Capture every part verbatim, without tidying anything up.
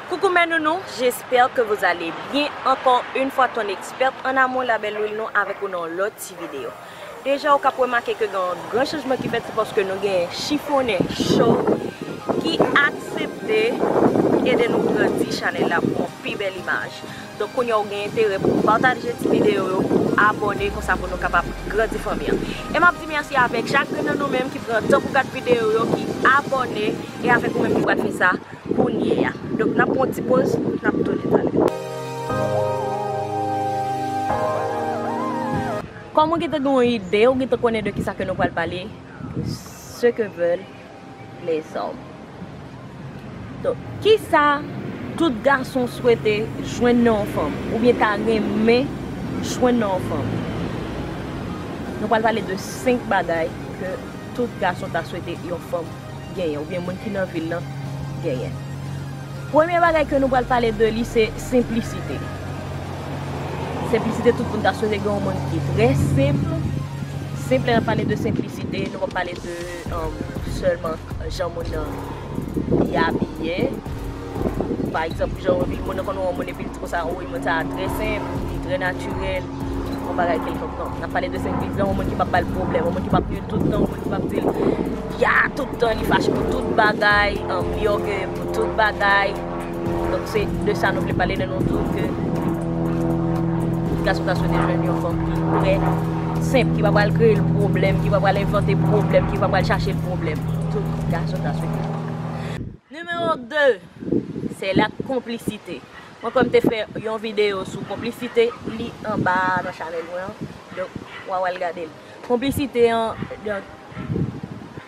Coucou mes nounous, j'espère que vous allez bien. Encore une fois, ton experte en amour, la belle Lil Nou, avec vous dans l'autre petit vidéo. Deja, ou kab remake ke gen yon gran chanjman ki fèt, se paske nou gen chifonnen cho ki aksepte ede nou grandi chanèl la pou yon pi bèl imaj. Donk, kounye a, ou gen enterè pou w pataje ti videyo yo, pou w abòne, konsa pou nou kapab grandi fanmi an. E m ap di mèsi avèk chak grenn nan nou menm ki pran tan pou gad videyo yo, ki abòne, e avèk ou menm ki pral fè sa kounye a. Donk, n ap pran yon ti poz, n ap tounen talè. Kòm ou gentan gen yon ide, ou gentan konnen de kisa ke nou pral pale, ce que veulent les hommes. Donk, kisa tout gason swete jwenn nan yon fanm, oubyen ta renmen jwenn nan yon fanm? Nou pral pale de senk bagay ke tout gason ta swete yon fanm genyen, oubyen moun ki nan vil lan genyen. Premye bagay ke nou pral pale de li, se senplisite. Senplisite, tout moun ta swete gen yon moun ki trè senp. Senp, lè n ap pale de senplisite, nou p ap pale de, um, sèlman jan moun nan li abiye. Pa egzanp, jan moun nan konn wè yon moun epi l di konsa, wi, moun sa a trè senp, li trè natirèl, yon bagay kèlkonk. Non, n ap pale de senplisite, yon moun ki p ap ba l pwoblèm, yon moun ki p ap di l tout tan, yon moun ki p ap di l, ya, tout tan, li fache pou tout bagay, um, li ògeye pou tout bagay. Donk, se de sa nou vle pale lè nou di w ke tout gason ta swete jwenn yon fanm ki trè senp, ki pa pral kreye l pwoblèm, ki pa pral envante pwoblèm, ki pa pral chache l pwoblèm. Tout gason ta swete. Nimewo de, se la konplisite. Mwen kwè m te fè yon videyo sou konplisite, li anba a nan chanèl mwen an. Donk, w a al gade l. Konplisite an, donk,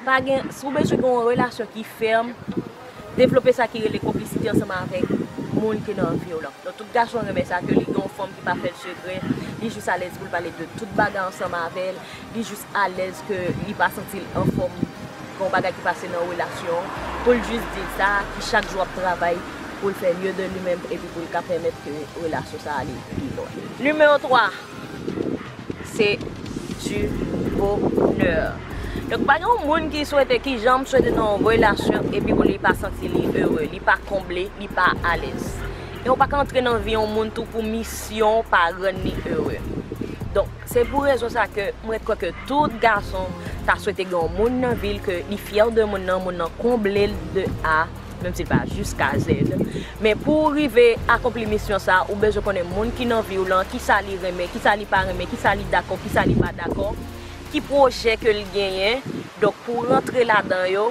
pa gen, si w bezwen gen yon relasyon ki fèm, devlope sa ki rele konplisite ansanm avèk moun ki nan vi w lan. Donk, tout gason renmen sa, ke li gen yon fanm ki pa fè l sekrè, li jis alèz pou l pale de tout bagay ansanm avè l, li jis alèz ke li pa santi l anfòm, gen yon bagay ki pase nan relasyon an, pou l jis di l sa, ki chak jou ap travay pou l fè mye de li menm, epi pou l ka pèmèt ke relasyon sa a ale pi lwen. Nimewo twa, se du bonheur. Donk, pa gen yon moun ki swete, ki janm swete nan yon relasyon epi pou li pa santi li ere, li pa konble, li pa alèz. E ou pa ka antre nan vi yon moun tou pou misyon pa rann li ere. Donk, se pou rezon sa ke mwen kwè ke tout gason ta swete gen yon moun nan vi l ke li fyè de moun nan, moun nan konble l de A, menm si l pa jiska Z. Men pou w rive akonpli misyon sa, ou bezwen konnen moun ki nan vi w lan, kisa li renmen, kisa li pa renmen, kisa li dakò, kisa li pa dakò, ki pwojè ke l genyen. Donk, pou w rantre ladan yo,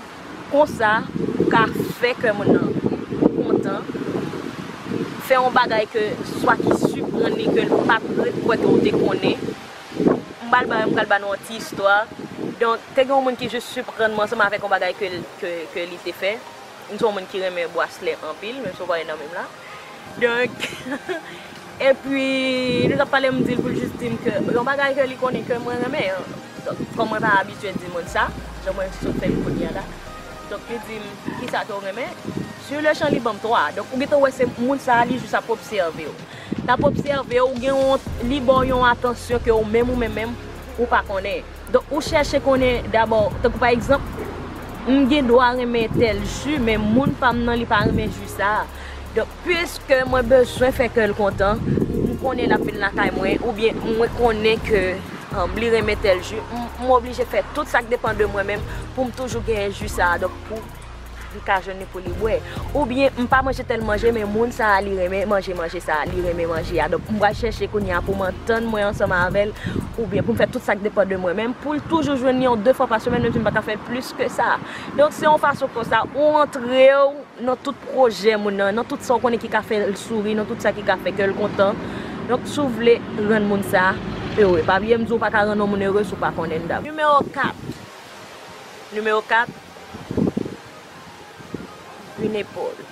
konsa, ou ka fè kè moun nan kontan, fè yon bagay ke swa ki siprann li, ke l pa t ret kwè ke w te konnen. M pral ba, m pral ba nou yon ti istwa. Donk, te gen yon moun ki jis siprann mwen ansanm avèk yon bagay ke, ke, ke li te fè. M se yon moun ki renmen braslè anpil, menm si w pa wè nan men m la. Donk, epi, nou t ap pale, m di l pou l jis di m ke yon bagay ke li konnen ke mwen renmen. Donk, kòm mwen pa abitye di moun sa, jan mwen sot fè l kounye a la. Donk, li di m, kisa ke w renmen? Sur le champ, li ban m twa. Donk, ou gentan wè se moun sa a, li jis ap obsève w. L ap obsève w, gen yon, li ba w yon atansyon ke ou menm, ou menm menm, ou pa konnen. Donk, ou chèche konnen dabò, tankou pa egzanp, m gen dwa renmen tèl ji, men moun pa m nan, li pa renmen ji sa a. Donk, piske mwen bezwen fè kè l kontan, m konnen l ap vin lakay mwen, oubyen mwen konnen ke, um, li renmen tèl ji, m, m oblije fè tout sa k depann de mwen menm pou m toujou genyen ji sa a. Donk, pou m ka jwenn li pou li bwè. Oubyen, m pa manje tèl manje, men moun sa a, li renmen manje manje sa a, li renmen manje a. Donk, m pral chèche kounye a pou m antann mwen ansanm avè l, oubyen pou m fè tout sa k depann de mwen menm, pou l toujou jwenn li yon de fwa pa semèn, menm si m pa ka fè l plis ke sa. Donk, se yon fason konsa, ou antre w nan tout pwojè moun nan, nan tout sa w konnen ki ka fè l souri, nan tout sa ki ka fè kè l kontan. Donk, si w vle rann moun sa a ere, pa bliye m di w pa ka rann yon moun ere si w pa konnen l dabò. Nimewo kat. Nimewo kat, une épaule.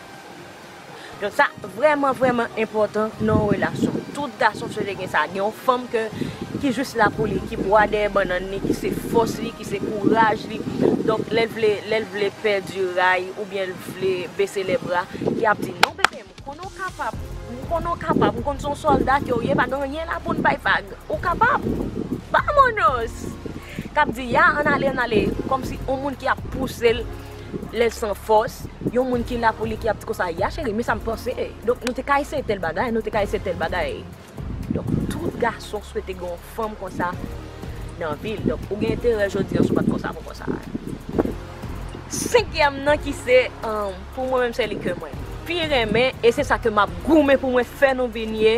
Donk, sa vrèman, vrèman enpòtan nan yon relasyon. Tout gason swete gen sa. Gen yon fanm ke, ki jis la pou li, ki bwa dèyè bannann li, ki se fòs li, ki se kouraj li. Donk, lè l vle, lè l vle pèdi ray oubyen l vle bese lè bra, ki ap di, "Non, bebe, m konnen w kapab, m konnen w kapab, m konn se yon sòlda ke w ye, pa gen anyen la pou n bay vag. Ou kapab. Vámonos!" K ap di, "Ya, ann ale, ann ale." Kòmsi yon moun ki ap pouse l lè l san fòs, yon moun ki la pou li ki ap di konsa, ya cheri, men sa m panse. Donk, nou te ka eseye tèl bagay, nou te ka eseye tèl bagay. Donk, tout gason swete gen yon fanm konsa nan vi l. Donk, ou gen enterè jodi an si w pa t konsa pou konsa. Senkyèm nan ki se, um, pou mwen menm, se li ke mwen pi renmen, e se sa ke m ap goumen pou mwen fè nou vin ye,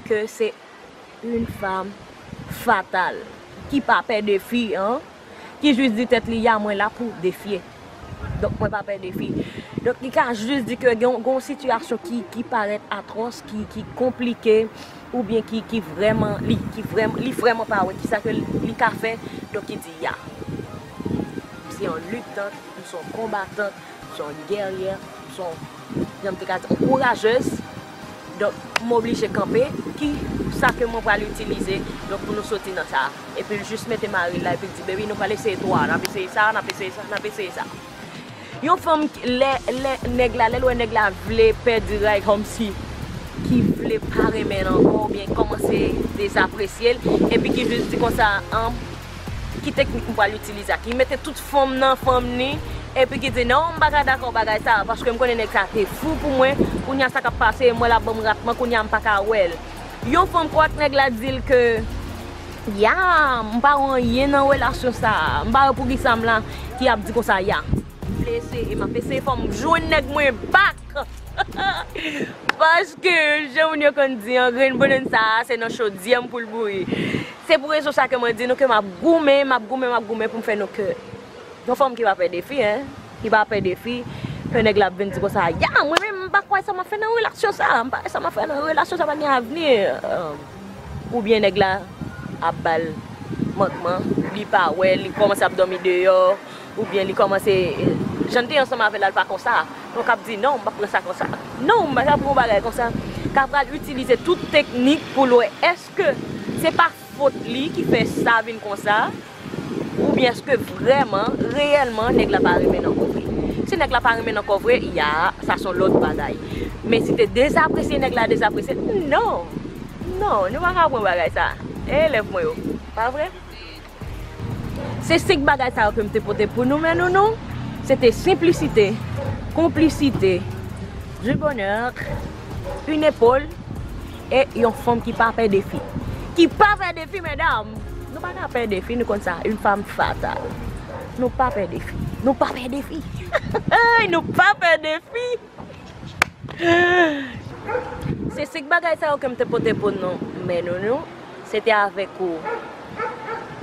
ke se une femme fatale, ki pa pè defi, an, ki jis di tèt li, ya, mwen la pou defye. Donk, mwen pa pè defi. Donk, li ka jis di ke gen, gen yon sitiyasyon ki, ki parèt atwòs, ki, ki konplike, oubyen ki, ki vrèman, li, ki vrèman, li vrèman pa wè kisa ke li, li ka fè. Donk, li di, ya, m se yon litant, m se yon konbatant, m se yon gèryè, m se yon, jan m te ka di, yon kourajez. Donk, m oblije kanpe. Ki sa ke mwen pral itilize, donk, pou nou soti nan sa? Epi l jis mete mari l la, epi l di, baby, nou pral eseye twa, n ap eseye sa, n ap eseye sa, n ap eseye sa. Yon fanm, lè, lè nèg la, lè l wè nèg la vle pèdi ray kòmsi, ki vle pa renmen l ankò, oubyen kòmanse dezapresye l, epi ki jis di konsa, an, ki teknik m pral itilize a, ki mete tout fanm nan fanm ni, epi ki di, non, m pa ka dakò bagay sa, paske m konnen nèg sa te fou pou mwen, kounye a sa k ap pase, m wè l ap ban m ratman, kounye a m pa ka wè l. Yon fanm kwak nèg la di l ke, ya, m pa wè anyen nan relasyon sa, m pa wè poukisa m la, ki ap di konsa, ya. M vle eseye, m ap eseye, fò m jwenn nèg mwen back. Paske, jan moun yo konn di an, grenn bannann sa a, se nan chodyè m pou l bouyi. Se pou rezon sa ke mwen di nou ke m ap goumen, m ap goumen, m ap goumen pou m fè nou ke yon fanm ki pa pè defi, en, ki pa pè defi, ke nèg la ap vin di konsa, ya, mwen menm, m pa kwè sa m ap fè nan relasyon sa a, m pa wè sa m ap fè nan relasyon sa a, pa gen avni. Oubyen nèg la ap ba l mankman, li pa wè, li kòmanse ap dòmi deyò, oubyen li kòmanse, jan l te ansanm avè l la, l pa konsa. Donk, ap di, non, m p ap pran sa konsa. Non, m pa ka pran yon bagay konsa. Ka pral itilize tout teknik pou l wè èske se pa fòt li ki fè sa vin konsa, oubyen èske vrèman, reyèlman, nèg la pa renmen l ankò vre. Si nèg la pa renmen l ankò vre, ya, sa se yon lòt bagay. Men si te dezapresye nèg la, dezapresye, non. Non, nou pa ka pran bagay sa. Elèv mwen yo, pa vre? Se senk bagay sa yo ke m te pote pou nou, men nou, nou, se te senplisite, konplisite, du bonheur, une épaule, e yon fanm ki pa pè defi. Ki pa pè defi, medam! Nou pa ka pè defi, nou konn sa, une femme fatale. Nou pa pè defi. Nou pa pè defi. Nou pa pè defi. Se senk bagay sa yo ke m te pote pou nou, men nou, nou, se te avèk ou.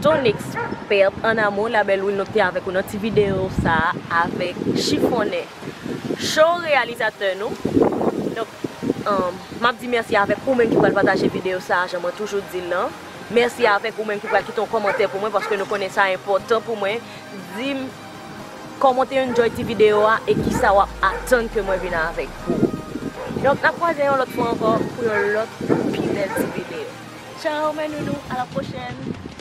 Ton Expert en Amour, La Belle Will, nou te avèk ou nan ti videyo sa a avèk Chifonnen Show, reyalizatè nou. Donk, um, m ap di mèsi avèk ou menm ki pral pataje videyo sa a, jan mwen toujou di l lan. Mèsi avèk ou menm ki pral kite yon kòmantè pou mwen, paske nou konnen sa enpòtan pou mwen. Di m kòman w te enjoy ti videyo a e kisa w ap atann ke mwen vin avèk pou ou. Donk, n ap kwaze yon lòt fwa ankò pou yon lòt pi bèl ti videyo. Tchao, mes nounous, à la prochaine!